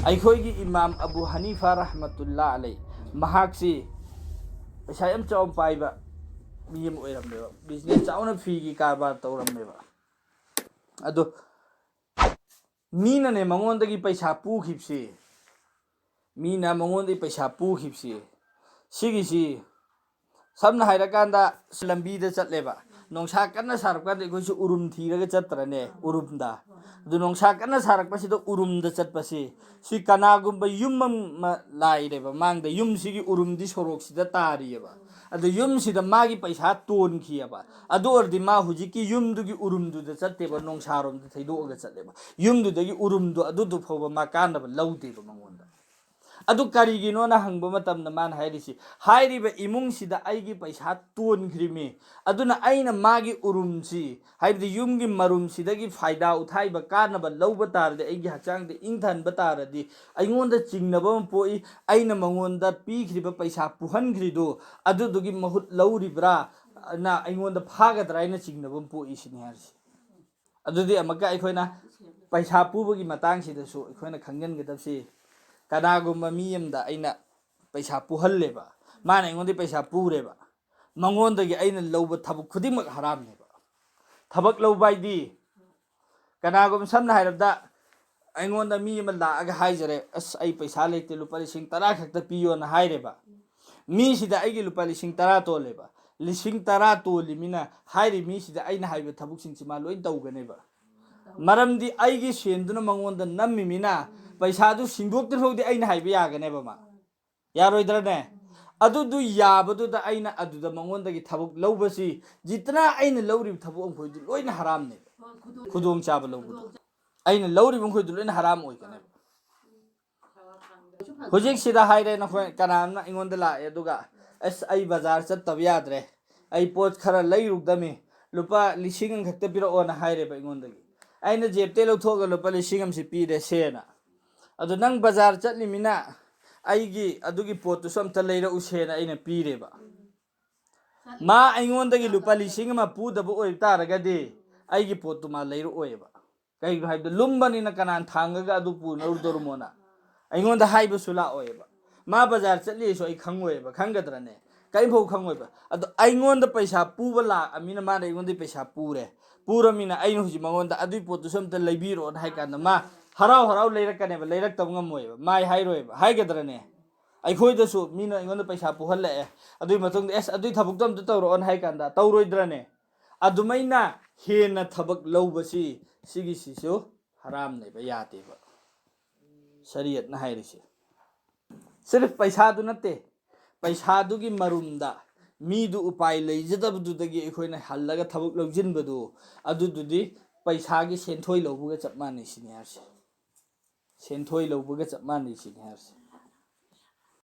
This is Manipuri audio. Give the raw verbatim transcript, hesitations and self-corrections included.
ꯑꯩꯈꯣꯏꯒꯤ ꯏꯃꯥꯝ ꯑꯕꯨ ꯍꯅꯤꯐꯥ ꯔꯍꯃꯇꯨꯜꯂꯥ ꯑꯂꯩ, ꯃꯍꯥꯛꯁꯤ ꯄꯩꯁꯥ ꯌꯥꯝ ꯆꯥꯎꯅ ꯄꯥꯏꯕ ꯃꯤ ꯑꯃ ꯑꯣꯏꯔꯝꯃꯦꯕ꯫ ꯕꯤꯖꯤꯅꯦꯁ ꯆꯥꯎꯅ, ꯐꯤꯒꯤ ꯀꯔꯕꯥꯔ ꯇꯧꯔꯝꯃꯦꯕ꯫ ꯑꯗꯣ ꯃꯤꯅꯅꯦ ꯃꯉꯣꯟꯗꯒꯤ ꯄꯩꯁꯥ ꯄꯨꯈꯤꯕꯁꯤ, ꯃꯤꯅ ꯃꯉꯣꯟꯗꯒꯤ ꯄꯩꯁꯥ ꯄꯨꯈꯤꯕꯁꯤ, ꯁꯤꯒꯤꯁꯤ ꯁꯝꯅ ꯍꯥꯏꯔꯀꯥꯟꯗ ꯂꯝꯕꯤꯗ ꯆꯠꯂꯦꯕ, ꯅꯨꯡꯁꯥ ꯀꯟꯅ ꯁꯥꯔꯛꯄ ꯀꯥꯟꯗ ꯑꯩꯈꯣꯏꯁꯨ ꯎꯔꯨꯝ ꯊꯤꯔꯒ ꯆꯠꯇ꯭ꯔꯅꯦ? ꯎꯔꯨꯝꯗ꯫ ꯑꯗꯨ ꯅꯨꯡꯁꯥ ꯀꯟꯅ ꯁꯥꯔꯛꯄꯁꯤꯗ ꯎꯔꯨꯝꯗ ꯆꯠꯄꯁꯤ, ꯁꯤ ꯀꯅꯥꯒꯨꯝꯕ ꯌꯨꯝ ꯑꯃ ꯂꯥꯏꯔꯦꯕ ꯃꯥꯡꯗ, ꯌꯨꯝꯁꯤꯒꯤ ꯎꯔꯨꯝꯗꯤ ꯁꯣꯔꯣꯛꯁꯤꯗ ꯇꯥꯔꯤꯑꯕ꯫ ꯑꯗꯨ ꯌꯨꯝꯁꯤꯗ ꯃꯥꯒꯤ ꯄꯩꯁꯥ ꯇꯣꯟꯈꯤꯑꯕ꯫ ꯑꯗꯨ ꯑꯣꯏꯔꯗꯤ ꯃꯥ ꯍꯧꯖꯤꯛꯀꯤ ꯌꯨꯝꯗꯨꯒꯤ ꯎꯔꯨꯝꯗꯨꯗ ꯆꯠꯇꯦꯕ, ꯅꯣꯡꯁꯥꯔꯣꯝꯗ ꯊꯩꯗꯣꯛꯑꯒ ꯆꯠꯂꯦꯕ꯫ ꯌꯨꯝꯗꯨꯗꯒꯤ ꯎꯔꯨꯝꯗꯣ ꯑꯗꯨꯗꯨ ꯐꯥꯎꯕ ꯃꯥ ꯀꯥꯟꯅꯕ ꯂꯧꯗꯦꯕ ꯃꯉꯣꯟꯗ꯫ ꯑꯗꯨ ꯀꯔꯤꯒꯤꯅꯣꯅ ꯍꯪꯕ ꯃꯇꯝꯗ ꯃꯥꯅ ꯍꯥꯏꯔꯤꯁꯤ, ꯍꯥꯏꯔꯤꯕ ꯏꯃꯨꯡꯁꯤꯗ ꯑꯩꯒꯤ ꯄꯩꯁꯥ ꯇꯣꯟꯈ꯭ꯔꯤꯃꯤ, ꯑꯗꯨꯅ ꯑꯩꯅ ꯃꯥꯒꯤ ꯎꯔꯨꯝꯁꯤ, ꯍꯥꯏꯕꯗꯤ ꯌꯨꯝꯒꯤ ꯃꯔꯨꯝꯁꯤꯗꯒꯤ ꯐꯥꯏꯗꯥ ꯎꯊꯥꯏꯕ, ꯀꯥꯟꯅꯕ ꯂꯧꯕ ꯇꯥꯔꯗꯤ, ꯑꯩꯒꯤ ꯍꯛꯆꯥꯡꯗ ꯏꯪꯊꯍꯟꯕ ꯇꯥꯔꯗꯤ, ꯑꯩꯉꯣꯟꯗ ꯆꯤꯡꯅꯕ ꯑꯃ ꯄꯣꯛꯏ꯫ ꯑꯩꯅ ꯃꯉꯣꯟꯗ ꯄꯤꯈ꯭ꯔꯤꯕ ꯄꯩꯁꯥ ꯄꯨꯍꯟꯈ꯭ꯔꯤꯗꯨ ꯑꯗꯨꯗꯨꯒꯤ ꯃꯍꯨꯠ ꯂꯧꯔꯤꯕ꯭ꯔꯥ ꯅ ꯑꯩꯉꯣꯟꯗ ꯐꯥꯒꯗ꯭ꯔꯥ ꯍꯥꯏꯅ ꯆꯤꯡꯅꯕ ꯑꯃ ꯄꯣꯛꯏ ꯁꯤꯅꯤ ꯍꯥꯏꯔꯤꯁꯤ꯫ ꯑꯗꯨꯗꯤ ꯑꯃꯨꯛꯀ ꯑꯩꯈꯣꯏꯅ ꯄꯩꯁꯥ ꯄꯨꯕꯒꯤ ꯃꯇꯥꯡꯁꯤꯗꯁꯨ ꯑꯩꯈꯣꯏꯅ ꯈꯪꯖꯤꯟꯒꯗꯕꯁꯤ, ꯀꯅꯥꯒꯨꯝꯕ ꯃꯤ ꯑꯃꯗ ꯑꯩꯅ ꯄꯩꯁꯥ ꯄꯨꯍꯜꯂꯦꯕ, ꯃꯥꯅ ꯑꯩꯉꯣꯟꯗꯒꯤ ꯄꯩꯁꯥ ꯄꯨꯔꯦꯕ, ꯃꯉꯣꯟꯗꯒꯤ ꯑꯩꯅ ꯂꯧꯕ ꯊꯕꯛ ꯈꯨꯗꯤꯡꯃꯛ ꯍꯔꯥꯝꯅꯦꯕ꯫ ꯊꯕꯛ ꯂꯧꯕ ꯍꯥꯏꯗꯤ, ꯀꯅꯥꯒꯨꯝꯕ ꯁꯝꯅ ꯍꯥꯏꯔꯕꯗ ꯑꯩꯉꯣꯟꯗ ꯃꯤ ꯑꯃ ꯂꯥꯛꯑꯒ ꯍꯥꯏꯖꯔꯦ, "ꯑꯁ, ꯑꯩ ꯄꯩꯁꯥ ꯂꯩꯇꯦ, ꯂꯨꯄꯥ ꯂꯤꯁꯤꯡ ꯇꯔꯥ ꯈꯛꯇ ꯄꯤꯌꯣꯅ" ꯍꯥꯏꯔꯦꯕ꯫ ꯃꯤꯁꯤꯗ ꯑꯩꯒꯤ ꯂꯨꯄꯥ ꯂꯤꯁꯤꯡ ꯇꯔꯥ ꯇꯣꯜꯂꯦꯕ꯫ ꯂꯤꯁꯤꯡ ꯇꯔꯥ ꯇꯣꯜꯂꯤꯃꯤꯅ ꯍꯥꯏꯔꯤ ꯃꯤꯁꯤꯗ ꯑꯩꯅ ꯍꯥꯏꯕ ꯊꯕꯛꯁꯤꯡꯁꯤ ꯃꯥ ꯂꯣꯏ ꯇꯧꯒꯅꯦꯕ꯫ ꯃꯔꯝꯗꯤ ꯑꯩꯒꯤ ꯁꯦꯟꯗꯨꯅ ꯃꯉꯣꯟꯗ ꯅꯝꯃꯤꯃꯤꯅ ꯄꯩꯁꯥꯗꯨ ꯁꯤꯡꯗꯣꯛꯇ꯭ꯔꯤ ꯐꯥꯎꯗꯤ ꯑꯩꯅ ꯍꯥꯏꯕ ꯌꯥꯒꯅꯦꯕ ꯃꯥ꯫ ꯌꯥꯔꯣꯏꯗ꯭ꯔꯅꯦ? ꯑꯗꯨꯗꯨ ꯌꯥꯕꯗꯨꯗ ꯑꯩꯅ ꯑꯗꯨꯗ ꯃꯉꯣꯟꯗꯒꯤ ꯊꯕꯛ ꯂꯧꯕꯁꯤ, ꯖꯤꯇꯅ ꯑꯩꯅ ꯂꯧꯔꯤꯕ ꯊꯕꯛ ꯃꯈꯣꯏꯗꯨ ꯂꯣꯏꯅ ꯍꯔꯥꯝꯅꯦꯕ꯫ ꯈꯨꯗꯣꯡꯆꯥꯕ ꯂꯧꯕꯗꯣ ꯑꯩꯅ ꯂꯧꯔꯤꯕ ꯃꯈꯣꯏꯗꯨ ꯂꯣꯏꯅ ꯍꯔꯥꯝ ꯑꯣꯏꯒꯅꯦꯕ꯫ ꯍꯧꯖꯤꯛꯁꯤꯗ ꯍꯥꯏꯔꯦ, ꯅꯈꯣꯏ ꯀꯅꯥ ꯑꯃꯅ ꯑꯩꯉꯣꯟꯗ ꯂꯥꯛꯑꯦ ꯑꯗꯨꯒ, "ꯑꯁ, ꯑꯩ ꯕꯖꯥꯔ ꯆꯠꯇꯕ ꯌꯥꯗ꯭ꯔꯦ, ꯑꯩ ꯄꯣꯠ ꯈꯔ ꯂꯩꯔꯨꯒꯗꯃꯤ, ꯂꯨꯄꯥ ꯂꯤꯁꯤꯡ ꯑꯃꯈꯛꯇ ꯄꯤꯔꯛꯑꯣꯅ" ꯍꯥꯏꯔꯦꯕ ꯑꯩꯉꯣꯟꯗꯒꯤ꯫ ꯑꯩꯅ ꯖꯦꯞꯇꯩ ꯂꯧꯊꯣꯛꯑꯒ ꯂꯨꯄꯥ ꯂꯤꯁꯤꯡ ꯑꯃꯁꯤ ꯄꯤꯔꯦ ꯁꯦꯅ꯫ "ꯑꯗꯣ ꯅꯪ ꯕꯖꯥꯔ ꯆꯠꯂꯤꯃꯤꯅ ꯑꯩꯒꯤ ꯑꯗꯨꯒꯤ ꯄꯣꯠꯇꯨꯁꯨ ꯑꯝꯇ ꯂꯩꯔꯛꯎꯁꯦꯅ" ꯑꯩꯅ ꯄꯤꯔꯦꯕ꯫ ꯃꯥ ꯑꯩꯉꯣꯟꯗꯒꯤ ꯂꯨꯄꯥ ꯂꯤꯁꯤꯡ ꯑꯃ ꯄꯨꯗꯕ ꯑꯣꯏꯕ ꯇꯥꯔꯒꯗꯤ ꯑꯩꯒꯤ ꯄꯣꯠꯇꯨ ꯃꯥ ꯂꯩꯔꯛꯑꯣꯏꯕ꯫ ꯀꯩꯒꯤꯅꯣ ꯍꯥꯏꯕꯗ ꯂꯨꯝꯕꯅꯤꯅ ꯀꯅꯥꯅ ꯊꯥꯡꯉꯒ ꯑꯗꯨ ꯄꯨꯅꯔꯨꯗꯧꯔꯝꯃꯣꯅ꯫ ꯑꯩꯉꯣꯟꯗ ꯍꯥꯏꯕꯁꯨ ꯂꯥꯛꯑꯣꯏꯕ꯫ ꯃꯥ ꯕꯖꯥꯔ ꯆꯠꯂꯤꯁꯨ ꯑꯩ ꯈꯪꯉꯣꯏꯕ, ꯈꯪꯒꯗ꯭ꯔꯅꯦ? ꯀꯔꯤꯝꯐꯥꯎ ꯈꯪꯉꯣꯏꯕ꯫ ꯑꯗꯣ ꯑꯩꯉꯣꯟꯗ ꯄꯩꯁꯥ ꯄꯨꯕ ꯂꯥꯛꯑꯃꯤꯅ ꯃꯥꯅ ꯑꯩꯉꯣꯟꯗꯒꯤ ꯄꯩꯁꯥ ꯄꯨꯔꯦ꯫ ꯄꯨꯔꯃꯤꯅ ꯑꯩꯅ ꯍꯧꯖꯤꯛ ꯃꯉꯣꯟꯗ ꯑꯗꯨꯏ ꯄꯣꯠꯇꯨꯁꯨ ꯑꯝꯇ ꯂꯩꯕꯤꯔꯛꯑꯣꯅ ꯍꯥꯏ ꯀꯥꯟꯗ ꯃꯥ ꯍꯔꯥꯎ ꯍꯔꯥꯎ ꯂꯩꯔꯛꯀꯅꯦꯕ, ꯂꯩꯔꯛꯇꯕ ꯉꯝꯃꯣꯏꯕ, ꯃꯥꯏ ꯍꯥꯏꯔꯣꯏꯕ, ꯍꯥꯏꯒꯗ꯭ꯔꯅꯦ? ꯑꯩꯈꯣꯏꯗꯁꯨ ꯃꯤꯅ ꯑꯩꯉꯣꯟꯗ ꯄꯩꯁꯥ ꯄꯨꯍꯜꯂꯛꯑꯦ, ꯑꯗꯨꯒꯤ ꯃꯇꯨꯡꯗ ꯑꯦꯁ ꯑꯗꯨꯏ ꯊꯕꯛꯇꯣ ꯑꯝꯇ ꯇꯧꯔꯛꯑꯣꯅ ꯍꯥꯏ ꯀꯥꯟꯗ ꯇꯧꯔꯣꯏꯗ꯭ꯔꯅꯦ? ꯑꯗꯨꯃꯥꯏꯅ ꯍꯦꯟꯅ ꯊꯕꯛ ꯂꯧꯕꯁꯤ, ꯁꯤꯒꯤꯁꯤꯁꯨ ꯍꯔꯥꯝꯅꯦꯕ, ꯌꯥꯗꯦꯕ, ꯁꯔꯤꯌꯠꯅ ꯍꯥꯏꯔꯤꯁꯦ꯫ ꯁꯤꯔꯐ ꯄꯩꯁꯥꯗꯨ ꯅꯠꯇꯦ, ꯄꯩꯁꯥꯗꯨꯒꯤ ꯃꯔꯨꯝꯗ ꯃꯤꯗꯨ ꯎꯄꯥꯏ ꯂꯩꯖꯗꯕꯗꯨꯗꯒꯤ ꯑꯩꯈꯣꯏꯅ ꯍꯜꯂꯒ ꯊꯕꯛ ꯂꯧꯁꯤꯟꯕꯗꯨ, ꯑꯗꯨꯗꯨꯗꯤ ꯄꯩꯁꯥꯒꯤ ꯁꯦꯟꯊꯣꯏ ꯂꯧꯕꯒ ꯆꯞ ꯃꯥꯟꯅꯩ ꯁꯤꯅꯤ ꯍꯥꯏꯔꯤꯁꯦ꯫ ꯁꯦꯟꯊꯣꯏ ꯂꯧꯕꯒ ꯆꯞ ꯃꯥꯟꯅꯩ ꯁꯤꯅꯤ ꯍꯥꯏꯔꯤꯁꯦ꯫